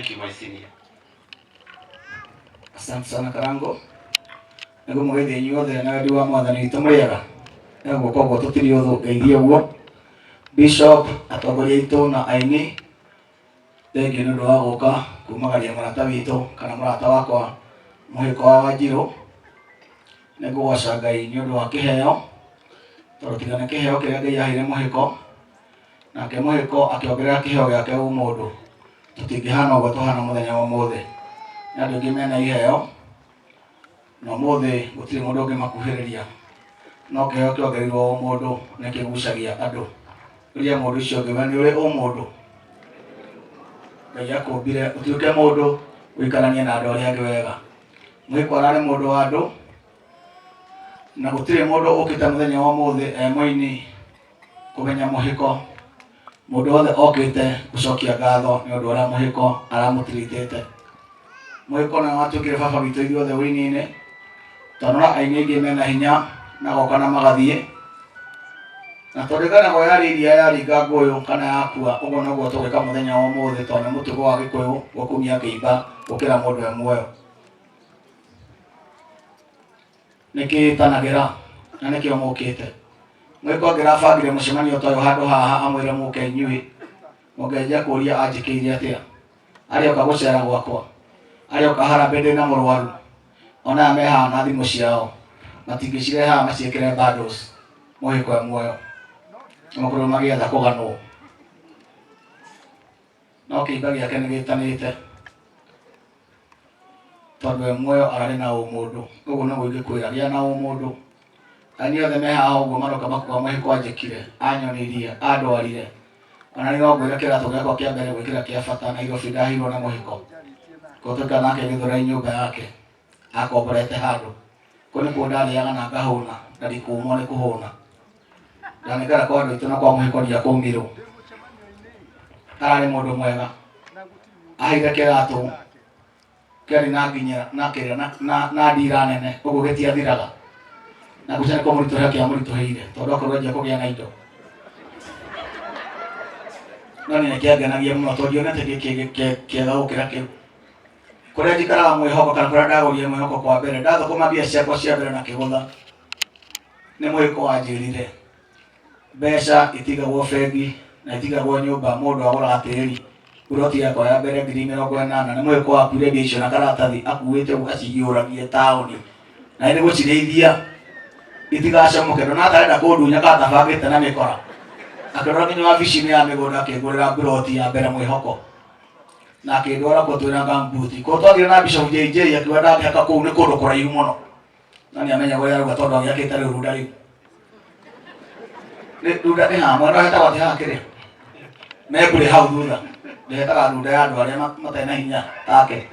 Thank you, my senior. Asante sana Karango. Nĩguo mũgeithie inyuothe na wendi wa mwathani witũ mũrĩega. Nĩguo koguo tũtirĩ ũthũ ngeithie ũguo. Bishop, atongoria aitũ na aini, thengiũ nĩ ũndũ wa gũka kumagaria mũrata witũ kana mũrata wakwa mũhĩko wa Wanjirũ. Nĩ ngũgoca Ngai nĩ ũndũ wa kĩheo, tondũ tiga nĩ kĩheo kĩrĩa Ngai aheire mũhĩko, nake mũhĩko akĩongerera kĩheo gĩake ũmũndũ, tũtingĩhana ũguo tũhana mũthenya wa ũmũthĩ. Nĩ andũ aingĩ mena iheo, na ũmũthĩ gũtirĩ mũndũ ũngĩmakuhĩrĩria, no kĩheo kĩongereirwo ũmũndũ nĩ kĩgucagia andũ. Ũria mũndũ ũcio ũngĩ, we nĩ ũrĩ ũmũndũ? Ngai akũmbire ũtuĩke mũndũ ũikaranie na andũ arĩa angĩ wega. Mũhĩko ararĩ mũndũ wa andũ, na gũtirĩ mũndũ ũkĩte mũthenya wa ũmũthĩ e mũini kũmenya mũhĩko. Mũndũ wothe okĩte gũcokia ngatho nĩ ũndũ ũrĩa mũhĩko aramũtiritĩte. Mũhĩko nĩwe watuĩkire baba witũ ithuothe ũini-inĩ, tondũ no aini aingĩ mena hinya na goka na magathiĩ. Na tondũ ĩganagwo yarĩ iria yaringa ngũyũ kana yakua, ũguo noguo tũgwĩka mũthenya wa ũmũthĩ tondũ nĩ mũtugo wa Gĩkũyũ gũkumia kĩimba gũkĩra mũndũ e muoyo. Nĩkĩĩtanagĩra na nĩkĩo mũkĩte. Mwĩko angĩrabangire mũcemanio ta ũyũ handũ haha amwĩre mũke inyuĩ, mũngĩanjia kũria anjĩkĩire atĩa. Arĩoka gũcera gwakwa, arĩoka harambee ndĩ na mũrwaru, ona aya me haha na thimũ ciao matingĩcirehe haha maciĩkĩre bundles mũhĩko e muoyo, nĩmakorirwo magĩetha kũganwo. No kĩimba gĩake nĩgĩtanĩte tondũ e muoyo ararĩ na ũmũndũ. Ũguo noguo ingĩkwĩra, gĩa na ũmũndũ. Aini othe me haha ũguo maroka makuga mũhĩko anjĩkire, anyonirie, andwarire. Ona niĩ no ngwĩre kĩratũ gĩakwa kĩa mbere gwĩkĩra kĩa bata Nairobi ndaheirwo na mũhĩko. Kũu twaikara nake Gĩthũrai nyũmba yake, akomborete handũ. Kũu nĩkuo ndarĩaga na ngahũna, na ndikũmwo nĩ kũhũna. Ndanekara kwa andũ aitũ na kwa mũhĩko ndiakũmirwo. Ararĩ mũndũ mwega. Aheire kĩratũ kĩarĩ na nginya na kĩrĩa na, na, na ndira nene ũguo gĩtiathiraga na ngwĩciria nĩ kũmũritũhĩra kĩamũritũhĩire tondũ akorwo anjia kũgĩa na indo no niĩ nĩkĩangenagia mũno tondũ ndionete gĩkĩ kĩega gũkĩra kĩu kũrĩa njikaraga mwĩhoko kana kũrĩa ndagũrire mwĩhoko kwa mbere ndathũkũma mbia ciakwa cia mbere na kĩgũtha nĩ mwĩhoko wanjĩrire Mbeca itigagwo bengi na itigagwo nyũmba mũndũ agũraga tĩri. Buroti yakwa ya mbere 80,000 nĩ mũhĩko wakuire mbia icio na karatathi akuĩte ũguo acihiũragie taũni. Na nĩ gũcirĩithia itigacomoke. Ndona ta arenda kũndunya kana ta abangĩte na mĩkora. Akĩrora nginya wabici-inĩ ya mĩgũnda akĩngũrĩra buroti ya mbere mwĩhoko. Na akĩndwara kuo twĩna gumboot. Kũu twathire na Bishop JJ akiuga ndangĩhaka kũu nĩ kũndũ kũraihu mũno. Na nĩ amenya ũrĩa arauga tondũ agĩakĩte rĩu runda rĩu. Nĩ runda nĩ haha mwena hetagwo atĩ haha kĩrĩa mekũrĩ hau thutha ndehetaga runda ya andũ arĩa matarĩ na hinya take.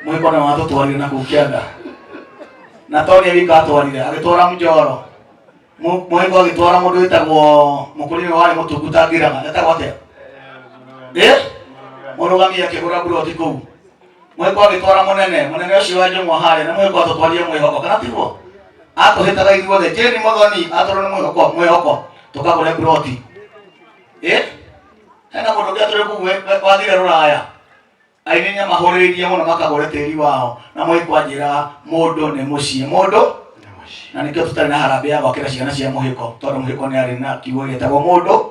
Mwĩko nĩ watũtwarire na kũu kĩanda na Tony wika atwarire agĩtwara Mjoro Mũhĩko agĩtwara mũndũ wĩtagwo mũkũrinĩ warĩ mũtungu ta ngiraga etagwo atĩa ĩ mũrũgami akĩgũra buroti kũu Mũhĩko agĩtwara mũnene mũnene ũcio wa Njũng'wa harĩa na Mũhĩko atũtwarire mwĩhoko kana tiguo atũhĩtaga ithuothe Jane Mũthoni atwarwo nĩ mwĩhoko mwĩhoko tũkagũre buroti ĩ hena mũndũ ũngĩ atũrĩ kũu wathire rũraya aini nĩ mahũrĩrĩirie mũno makagũre tĩri wao na Mũhĩko anjĩraga mũndũ nĩ mũciĩ mũndũ na nĩkĩo tũtarĩ na harambee ya gwakĩra ciana cia Mũhĩko tondũ Mũhĩko nĩ arĩ na kiugo gĩtagwo mũndũ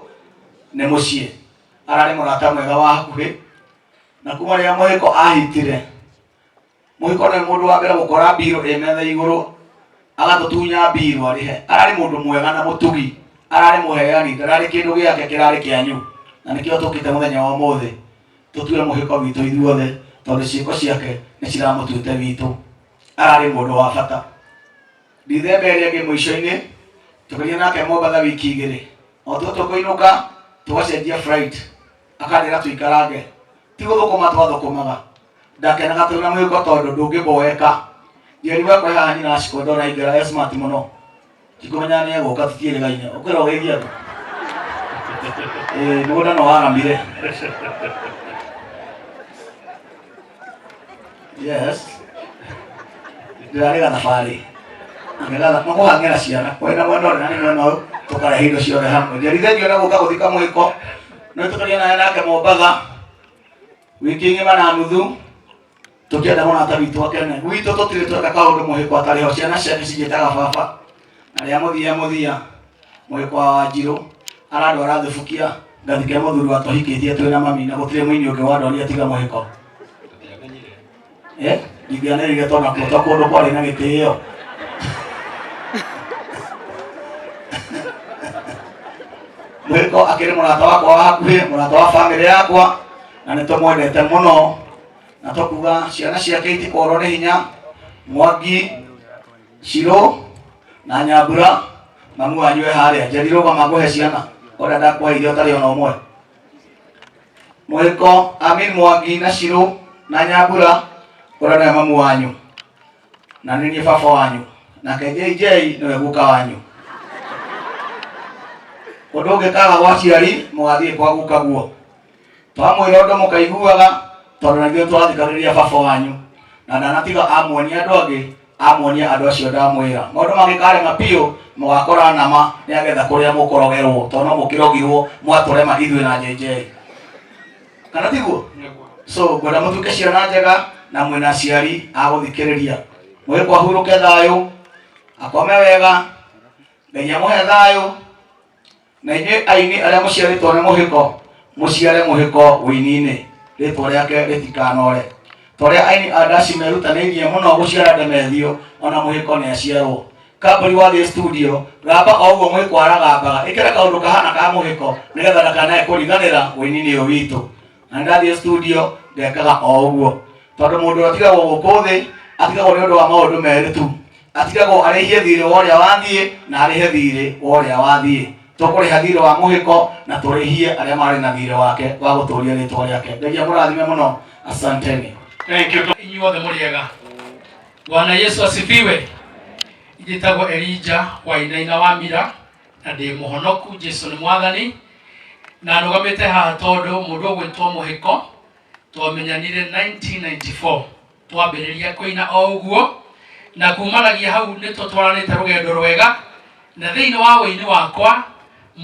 nĩ mũciĩ ararĩ mũrata mwega wa hakuhĩ na kuma rĩrĩa Mũhĩko ahitire Mũhĩko nĩ mũndũ wa mbere gũkora mbirũ ĩ metha igũrũ agatũtunya mbirũ arĩhe ararĩ mũndũ mwega na mũtugi ararĩ mũheani ndararĩ kĩndũ gĩake kĩrarĩ kĩanyu na nĩkĩo tũkĩte mũthenya wa ũmũthĩ tũtue Mũhĩko witũ ithuothe tondũ ciĩko ciake nĩ ciramũtuĩte witũ ararĩ mũndũ wa bata Dithemba ĩrĩa ĩngĩ mũico-inĩ tũkĩria nake Mombatha wiki igĩrĩ o tuo tũkũinũka tũgacenjia flight akanjĩra tũikarange ti gũthũkũma twathũkũmaga ndakenaga twĩna mũhĩko tondũ ndũngĩboeka njeri wakwa haha nyina aciko ndona ingĩra e smart mũno tikũmenya nĩ egũka tũtiĩrĩgaine ũkwĩra ũgeithia andũ ĩĩ mũgũnda no waramire yes ndĩrarĩ gathabarĩ makũhang'ĩra ciana kwena mwena ũrĩa na nĩ mwena ũyũ tũkarehe indo ciothe hamwe njeri thengiũ na gũka gũthika mwĩko No tũkaria naye nake Mombatha wiki ng'ima na nuthu, tũkĩenda mũrata witũ akene. Gwitũ tũtirĩ tweka kaũndũ mũhĩko atarĩ ho, ciana ciake cinjĩtaga baba. Na rĩa mũthia mũthia mũhĩko wa Wanjirũ arandwara thubukia ngathike mũthuri wa tũhikĩtie twĩna mami, na gũtirĩ mũini ũngĩ wandwaria tiga mũhĩko. Ndingĩanĩrĩire tondũ nakuo to kũndũ kwarĩ na gĩtĩo. Mũhĩko akĩrĩ mũrata wakwa wa hakuhĩ, mũrata wa bamĩrĩ yakwa, na nĩ tũmwendete mũno, na tũkuga ciana ciake itikorwo nĩ hinya. Mwangi, Shiro na Nyambura, mamu wanyu e harĩa Njeri, rũgama ngũhe ciana ũrĩa ndakũheire ũtarĩ ona ũmwe. Mũhĩko, Amin Mwangi na Shiro na Nyambura, ũrĩa nĩwe mamu wanyu na nĩ niĩ baba wanyu, nake JJ nĩwe guka wanyu. Ũndũ ũngĩkaga gwa aciari mũgathiĩ kwa guka guo, twamwĩra ũndũ mũkaiguaga, tondũ na ithuĩ twathikagĩrĩria baba wanyu, na ndanatiga amuonia andũ angĩ, amuonia andũ acio ndamwĩra. Maũndũ mangĩkarema biũ mũgakora nama nĩagetha kũrĩa mũkũrogerwo, tondũ no mũkĩrogirwo mwatũrema ithuĩ na JJ, kana tiguo? So ngwenda mũtuĩke ciana njega na mwĩna aciari a gũthikĩrĩria. Mũgĩkwa ahurũke thayũ, akome wega, Ngai amũhe thayũ. Na inyuĩ aini arĩa mũciarĩtwo nĩ mũhĩko, mũciare mũhĩko wĩini-inĩ, rĩtwa rĩake rĩtikanore. Ta ũrĩa aini a ndaci merutanĩirie mũno gũciara Ndemethio, ona mũhĩko nĩ aciarwo. Kambũri wathiĩ studio, gamba o ũguo mũhĩko aragambaga, ĩkĩra kaũndũ kahana ka mũhĩko nĩgetha ndakanae kũriganĩra wĩini-inĩ ũyũ witũ. Na ndathiĩ studio ngekaga o ũguo, tondũ mũndũ ũrĩa ũtigagwo gũkũ thĩ atigagwo nĩ ũndũ wa maũndũ merĩ tu, atigagwo arĩhie thirĩ wa ũrĩa wathiĩ na arĩhe thirĩ wa ũrĩa wathiĩ. Tũkũrĩha thirĩ wa mũhĩko na tũrĩhie arĩa marĩ na thirĩ wake wa gũtũria rĩtwa rĩake. Ngai amũrathime mũno, asanteni. Thank you. Inyuothe mũrĩ ega. Bwana Yesu asifiwe. Njĩtagwo Elijah Wainaina wa Mira na ndĩ mũhonoku, Jesu nĩ mwathani, na nũgamĩte haha tondũ mũndũ ũgwĩtwo mũhĩko twamenyanire 1994 twambĩrĩria kũina o ũguo, na kumanagia hau nĩ tũtwaranĩte rũgendo rwega, na thĩinĩ wa wĩini wakwa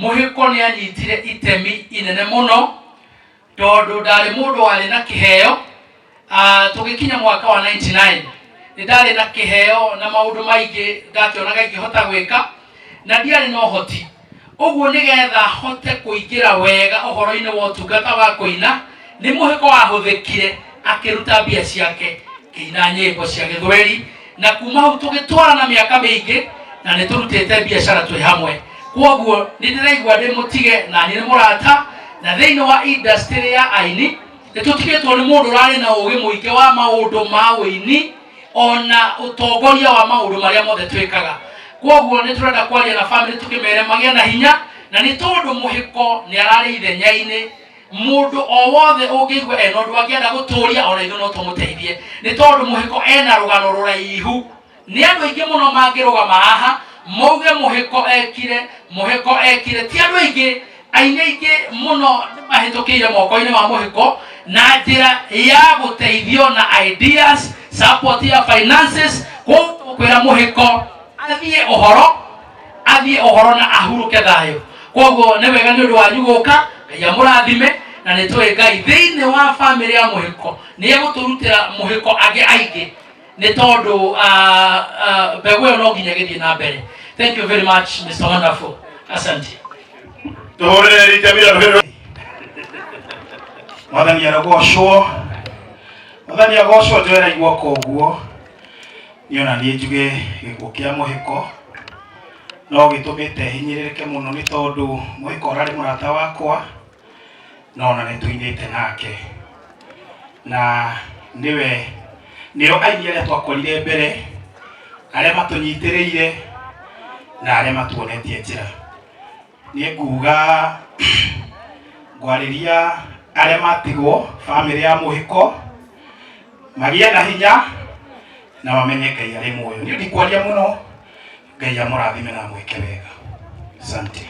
mũhĩko nĩ anyitire itemi inene mũno, tondũ ndarĩ mũndũ warĩ na kĩheo. Tũgĩkinya mwaka wa 99 nĩ ndarĩ na kĩheo na maũndũ maingĩ ndakĩonaga ingĩhota gwĩka, na ndiarĩ na ũhoti ũguo nĩgetha hote kũingĩra wega ũhoro-inĩ wa ũtungata wa kũina. Nĩ mũhĩko wahũthĩkire akĩruta mbia ciake ngĩina nyĩmbo cia gĩthweri, na kuma hau tũgĩtwarana mĩaka mĩingĩ na nĩ tũrutĩte biacara twĩ hamwe. Kwoguo nĩ ndĩraigua ndĩ mũtige na niĩ nĩ mũrata, na thĩinĩ wa industry ya aini nĩ tũtigĩtwo nĩ mũndũ ũrarĩ na ũgĩ mũingĩ wa maũndũ ma ũini ona ũtongoria wa maũndũ marĩa mothe twĩkaga. Kwoguo nĩ tũrenda kwaria na family tũkĩmere magĩe na hinya, na nĩ tondũ mũhĩko nĩ ararĩ ithenya-inĩ, mũndũ o wothe ũngĩigua ena ũndũ angĩenda gũtũria ona ithuĩ no tũmũteithie, nĩ tondũ mũhĩko ena rũgano rũraihu. Nĩ andũ aingĩ mũno mangĩrũgama haha mauge mũhĩko ekire, mũhĩko ekire. Ti andũ aingĩ, aini aingĩ mũno nĩ mahĩtũkĩire moko-inĩ ma mũhĩko na njĩra ya gũteithio na ideas, support ya finances. Koguo tũkwĩra mũhĩko athiĩ ũhoro, athiĩ ũhoro na ahurũke thayũ. Koguo nĩ wega nĩ ũndũ wanyu gũka, Ngai amũrathime, na nĩ tũĩ Ngai thĩinĩ wa famĩlĩ ya mũhĩko nĩ egũtũrutĩra mũhĩko angĩ aingĩ, nĩ tondũ mbegũ ĩyo no nginya ĩgĩthiĩ na mbere. Thank you very much, Mr. Wonderful, asante. Tuhurire Elijah Mira rũhĩ. Mwathani arogocwo, Mwathani agocwo. Njoera guoko ũguo niĩ ona niĩ njuge gĩkuũ kĩa mũhĩko no gĩtũmĩte hinyĩrĩrĩke mũno, nĩ tondũ mũhĩko ũrarĩ mũrata wakwa, no ona nĩ tũinĩte nake, na nĩwe nĩo aini arĩa twakorire mbere, arĩa matũnyitĩrĩire na arĩa matuonetie njĩra. Niĩ nguga ngwarĩria arĩa matigwo bamĩrĩ ya mũhĩko magĩe na hinya na mamenye Ngai arĩ muoyo. Niĩ ndikwaria mũno, Ngai amũrathime na amwĩke wega. Asante.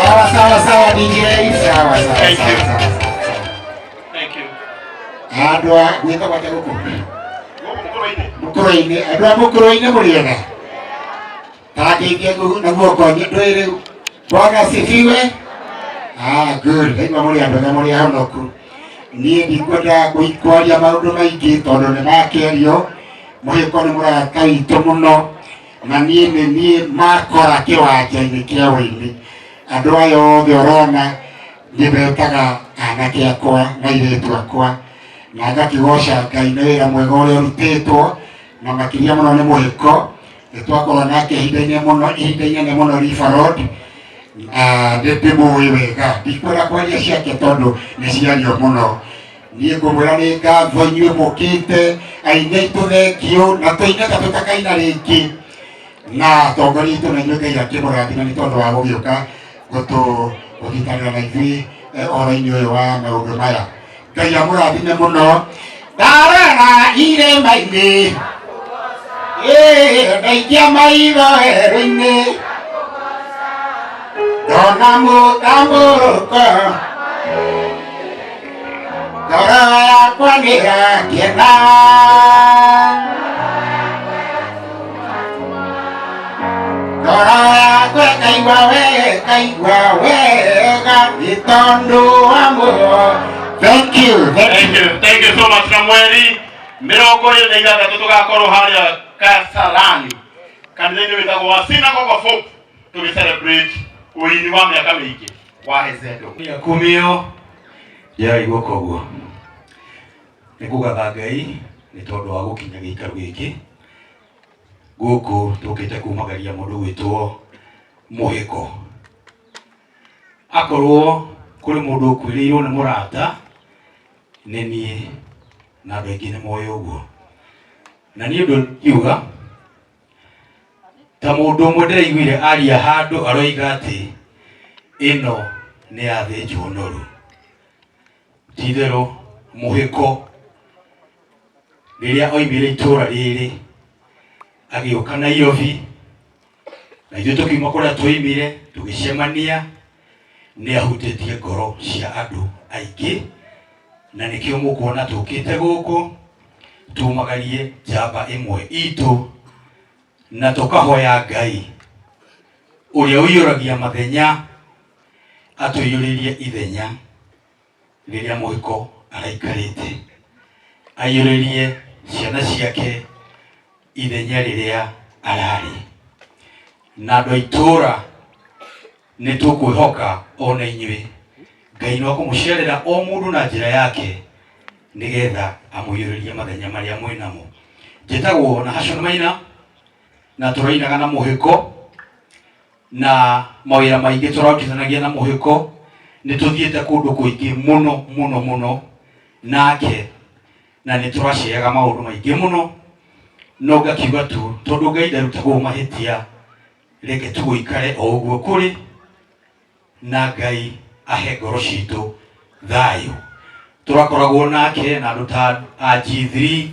Sawa sawa sawa, DJ. Andũ a gwĩtagwo atĩa gũkũ mũkũrũ-inĩ? Andũ a mũkũrũ-inĩ mũrĩega tangeithia na guoko ndũĩ rĩu. Bwana asifiwe. Ah, good. Ndaigua mũrĩ andũ arĩa mũrĩ ahonoku. Niĩ ndikwenda kwaria maũndũ maingĩ tondũ nĩ makĩario. Mũhĩko nĩ mũrata witũ mũno na niĩ nĩ niĩ makora kĩwanja-inĩ kĩa ũini. Andũ aya othe ũrona nĩ metaga anake akwa na airĩtu akwa na ngakĩgoca Ngai nĩ wĩra mwega ũrĩa ũrutĩtwo na makĩria mũno nĩ mũhĩko. Nĩ twakorwo nake ihinda-inĩ mũno ihinda inene mũno River Road na ndĩmũĩ wega, ndikwenda kwaria ciake tondũ nĩ ciario mũno. Niĩ ngũmwĩra nĩ ngatho inyuĩ mũkĩte aini aitũ, thengiũ na tũine ta tũtakaina rĩngĩ na atongoria aitũ na inyuĩ Ngai akĩmũrathime nĩ tondũ wa gũgĩũka gũtũ gũnyitanĩra na ithuĩ ũhoro-inĩ ũyũ wa maũndũ maya. Ngai amũrathime mũno. Ndarora irĩma-inĩ, ndaikia maitho werũ-inĩ, ndona mũtambũrũko, ngoro yakwa nĩrakena. Ngoro yakwa ĩkaigua wega, ĩkaigua wega nĩ tondũ wa muoyo. Thank you, thank Thank you. you, thank you so much. Na mweri 26 tugakorwo haria Kasarani kanitha-inĩ wĩtagwo wa Synagogue of Hope tũgĩ celebrate ũini wa mĩaka mĩingĩ wa Hezedo. Kumio ndĩraigua koguo nĩ kũgatha Ngai nĩ tondũ wa gũkinya gĩikaro gĩkĩ gũkũ tũkĩte kumagaria mũndũ gwĩtwo mũhĩko. Akorwo kũrĩ mũndũ ũkuĩrĩirwo nĩ mũrata nĩ niĩ na andũ aingĩ nĩ moĩ ũguo, na niĩ ũndũ ngiuga ta mũndũ ũmwe ndĩraiguire aria handũ aroiga atĩ ĩno nĩ yathĩnjwo noru. Ti-itherũ mũhĩko rĩrĩa oimire itũra rĩrĩ agĩũka Nairobi na ithuĩ tũkiuma kũrĩa twoimire tũgĩcemania, nĩ ahutĩtie ngoro cia andũ aingĩ na nĩkĩo mũkuona tũkĩte gũkũ tumagarie njamba ĩmwe itũ na tũkahoya Ngai ũrĩa ũiyũragia mathenya atũiyũrĩrie ithenya rĩrĩa mũhĩko araikarĩte, aiyũrĩrie ciana ciake ithenya rĩrĩa ararĩ. Na andũ a itũũra nĩ tũkwĩhoka ona inyuĩ Ngai no akũmũcerera o mũndũ na njĩra yake nĩgetha amũiyũrĩrie mathenya marĩa mwĩnamo. Njĩtagwo na Hashon Maina na tũrainaga na mũhĩko na mawĩra maingĩ tũrarutithanagia na mũhĩko. Nĩ tũthiĩte kũndũ kũingĩ mũno mũno mũno nake na nĩ tũraceaga maũndũ maingĩ mũno, no ngakiuga tu tondũ Ngai ndarutagwo mahĩtia, reke tũgũikare o ũguo kũrĩ na Ngai ahe ngoro citũ thayũ. Tũrakoragwo nake na andũ ta a G3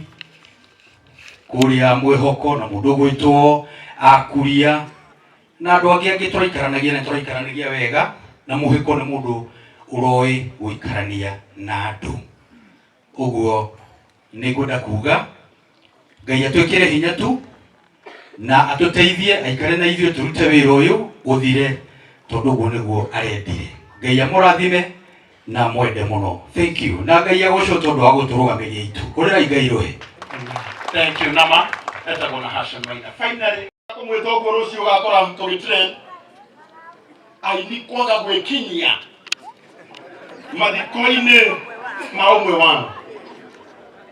kũrĩa mwĩhoko na mũndũ ũgwĩtwo Akuria na andũ angĩ angĩ tũraikaranagia na tũraikaranagia wega na mũhĩko nĩ mũndũ ũroĩ gũikarania na andũ. Ũguo nĩ ngwenda kuga Ngai atwĩkĩre hinya tu na atũteithie aikare na ithuĩ tũrute wĩra ũyũ ũthire tondũ ũguo nĩguo arendire. Ngai amũrathime na mwende mũno. Thank you. Na Ngai agocwo tondũ wa gũtũrũgamĩria itu. Hũrĩrai Ngai rũhĩ. Thank you, Nama. Etagwo na Hashon Maina. Finally, kũmwĩta ũguo rũciũ ũgakora tũgĩ trend aini kwaga gwĩkinyia mathiko-inĩ ma ũmwe wao.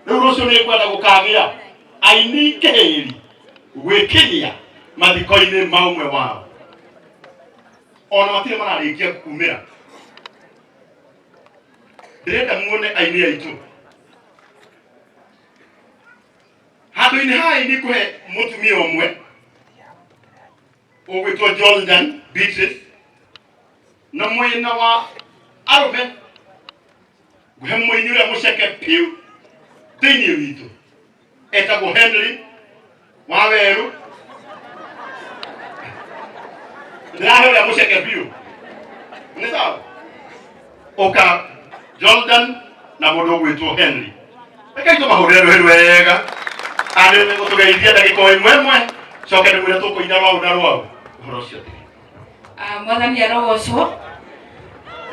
Rĩu rũciũ nĩ ngwenda gũkagĩa aini kĩhĩri gwĩkinyia mathiko-inĩ ma ũmwe wao ona matirĩ mararĩkia kumĩra. Ndĩrenda muone aini aitũ handũ-inĩ ha aini kũhe mũtumia ũmwe ũgwĩtwo Jordan Beatrice na mwena wa arũme ngũhe mũini ũrĩa mũceke piũ thĩinĩ witũ etagwo Henry wa werũ. Ndĩrahe ũrĩa mũceke biũ, nĩ sawa? Ũka Jordan na mũndũ ũgwĩtwo Henry. Rekei tũmahũrĩre rũhĩ rwega. Anĩ nĩgũtũgeithia ndagĩka o ĩmwe ĩmwe, coke ndĩmwĩre tũkũina rwau na rwau. Ũhoro ũcio ũthire. Mwathani arogocwo.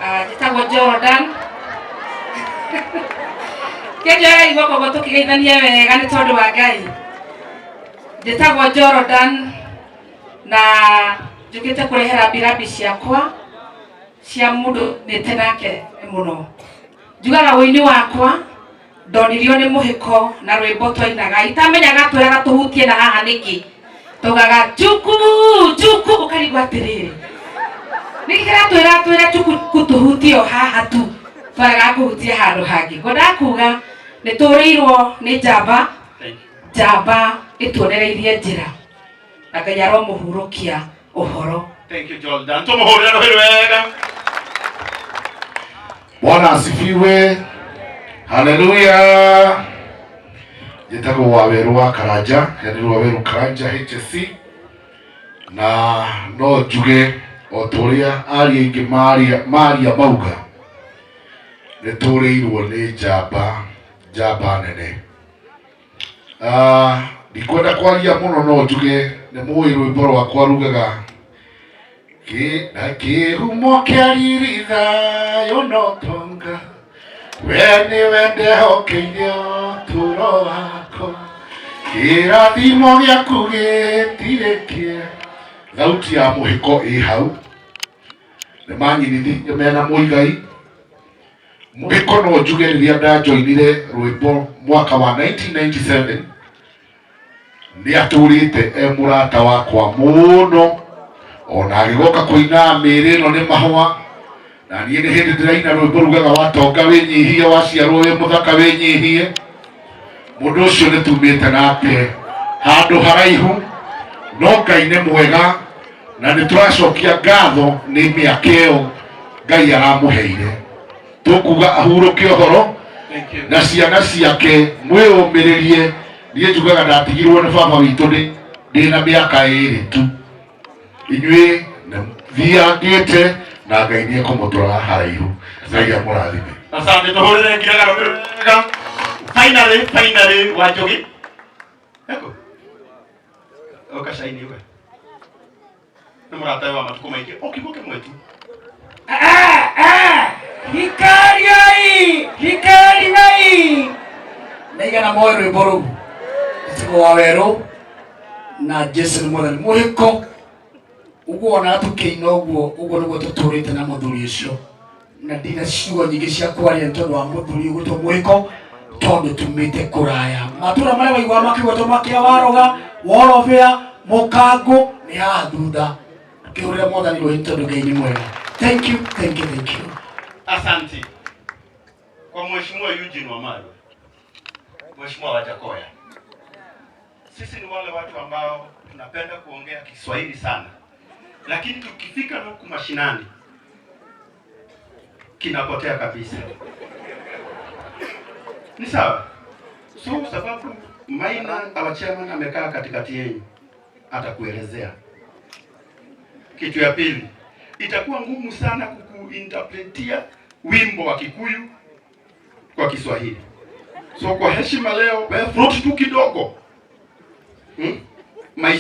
Njĩtagwo Jordan. Kĩnjoera guoko guo tũkĩgeithanie wega nĩ tondũ wa Ngai. Njĩtagwo Jordan na njũkĩte kũrehe rambirambi ciakwa cia mũndũ nĩte nake mũno. Njugaga ũini wakwa ndonirio nĩ mũhĩko na rwĩmbo twainaga itamenyaga twĩraga tũhutie na haha nĩkĩ tugaga chuku chuku ũkarigwo atĩrĩrĩ nĩkĩ kĩratwĩra twĩra chuku tũhutie o haha tu twarega kũhutia handũ hangĩ. Ngwendaga kuga nĩ tũrĩirwo nĩ njamba, njamba ĩtuonereirie njĩra na Ngai aromũhurũkia ũhoro. Thank you, Jordan. Tũmũhũrĩre rũhĩ rwega. Bwana asifiwe. Haleluya. Njĩtagwo Waweru wa Karanja, Henry Waweru Karanja HSC. Na no njuge o ta ũrĩa aria aingĩ maria mauga, nĩ tũrĩirwo nĩ njamba, njamba nene. Ndikwenda kwaria mũno no njuge nĩ mũĩ rwĩmbo rwakwa rugaga kĩhumo kĩa riri thayũ na ũtonga, we nĩwe ndehokeire ũtũũro wakwa, kĩrathimo gĩaku gĩtirĩ kĩa. Thauti ya mũhĩko ĩ hau, nĩ manyinithirie mena Mũigai. Mũhĩko no njuge rĩrĩa ndajoinire rwĩmbo mwaka wa 1997, nĩ atũrĩte e mũrata wakwa mũno, ona agĩgoka kũina mĩĩrĩ ĩno nĩ mahũa, na niĩ nĩ hĩndĩ ndĩraina rwĩmbo rugaga watonga wĩnyihie, waciarwo wĩ mũthaka wĩnyihie. Mũndũ ũcio nĩ tumĩte nake handũ haraihu, no Ngai nĩ mwega na nĩ tũracokia ngatho nĩ mĩaka ĩyo Ngai aramũheire. Tũkuga ahurũke ũhoro na ciana ciake mwĩyũmĩrĩrie. Niĩ njugaga ndatigirwo nĩ baba witũ ndĩna mĩaka ĩrĩ tu, inyuĩ thiangĩte na Ngai nĩ ekũmũtwara haraihu. Ngai amũrathime. Asante, tũhũrĩre ngiraga rũhĩ rwega. Finally, finally, Wanjogi. Eko. Oka shaini we. Nĩ mũrata wa matukũ maingĩ. O kiugo kĩmwe tu. Hikariai, hikariai. Naigana moyo rwĩmbo rũu. Njĩtagwo Wawerũ na Jesu nĩ mwathani. Mũhĩko ũguo wonaga tũkĩina ũguo, ũguo nĩguo tũtũrĩte na mũthuri ũcio. Na ndina ciugo nyingĩ cia kwaria nĩ tondũ wa mũthuri ũgwĩtwo mũhĩko, tondũ tumĩte kũraya. Matũra marĩa waiguaga makĩgwetwo makĩa Waroga, Worobea, Mũkangũ nĩ haha thutha. Kĩhũrĩre mwathani rũhĩ tondũ Ngai nĩ mwega. Thank you, thank you, thank you. Asante. Kwa Mheshimiwa Eugene Wamalwa, Mheshimiwa Wajackoyah, sisi ni wale watu ambao tunapenda kuongea Kiswahili sana, lakini tukifika huku mashinani kinapotea kabisa. Ni sawa? So sababu Maina our chairman amekaa katikati yenu, atakuelezea. Kitu ya pili, itakuwa ngumu sana kukuinterpretia wimbo wa Kikuyu kwa Kiswahili. So kwa heshima leo, wewe float tu kidogo. Maisha